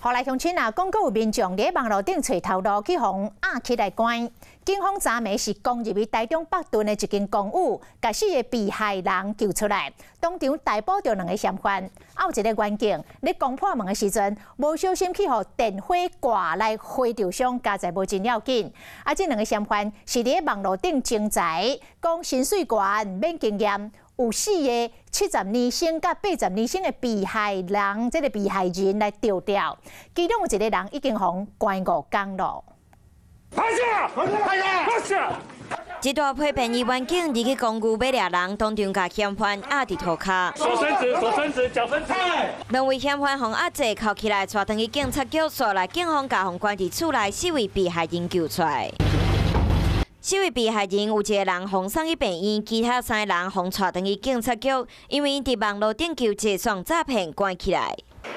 予來鄉親啊，講閣有民眾佇網路頂揣頭路去予押起來關。警方昨暝是攻入去台中北屯的一間公寓，共四个被害人救出來，當場逮捕著兩个嫌犯。啊，有一个員警咧攻破門的時陣，無小心去予電火掛來火著傷，佳哉無真要緊。啊，這兩个嫌犯是佇網路頂徵才，講薪水懸，免經驗。有四个70年生佮80年生的被害人，這个被害人來釣釣，其中有一个人已經予關5工囉。趴下！趴下！趴下！這大批便衣員警入去公寓欲掠人，當場共嫌犯壓佇塗跤。手伸直，手伸直，腳伸直。兩位嫌犯予壓制銬起來，帶轉去警察局，紲來警方共予關佇厝內，四位被害人救出來。四位被害人有一个人予送去病院，其他三个人予帶轉去警察局，因為𪜶佇網路頂求職予詐騙關起來。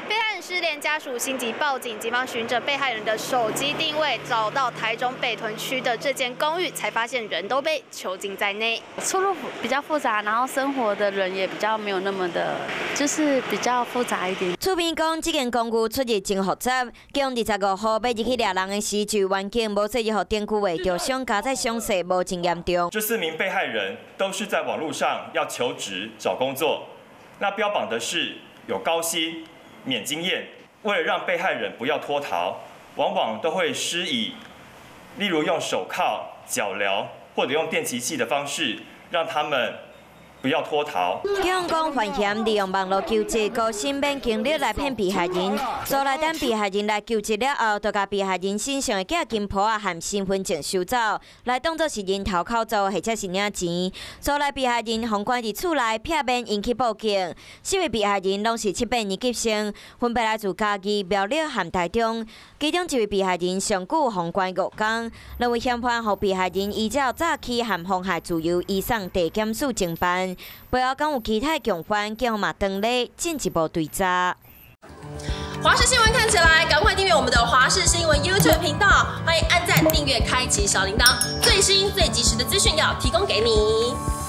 被害人失聯，家屬心急報警，警方循著被害人的手機定位，找到台中北屯區的這間公寓，才發現人都被囚禁在內。出入比較複雜，然後生活的人也比較沒有那麼的，就是比較複雜一點。厝邊講，這間公寓出入真複雜，警方25號欲入去掠人的時，就員警無細意予電鋸劃著傷，佳哉傷勢無真嚴重。這四名被害人都是在網路上要求職找工作，那標榜的是有高薪、免經驗，為了讓被害人不要脫逃，往往都會施以，例如用手銬、腳鐐或者用電擊器的方式，讓他們不要脫逃。警方講，犯嫌利用網路求職高薪免經歷來騙被害人，紲來等被害人來求職了後，就共被害人身上的假金鋪仔和身份證收走，來當作是人頭口座或者是領錢。紲來被害人予關佇厝內，避免𪜶去報警。四位被害人攏是七八年級生，分別來自嘉義、苗栗和台中。其中一位被害人上久予關5工，兩位嫌犯予被害人依照詐欺和妨害自由移送地檢署偵辦。背後敢有其他共犯，警方嘛當咧進一步追查。華視新聞看起來，趕快訂閱我們的華視新聞 YouTube 頻道，歡迎按讚、訂閱、開啟小鈴鐺，最新最及時的資訊要提供給你。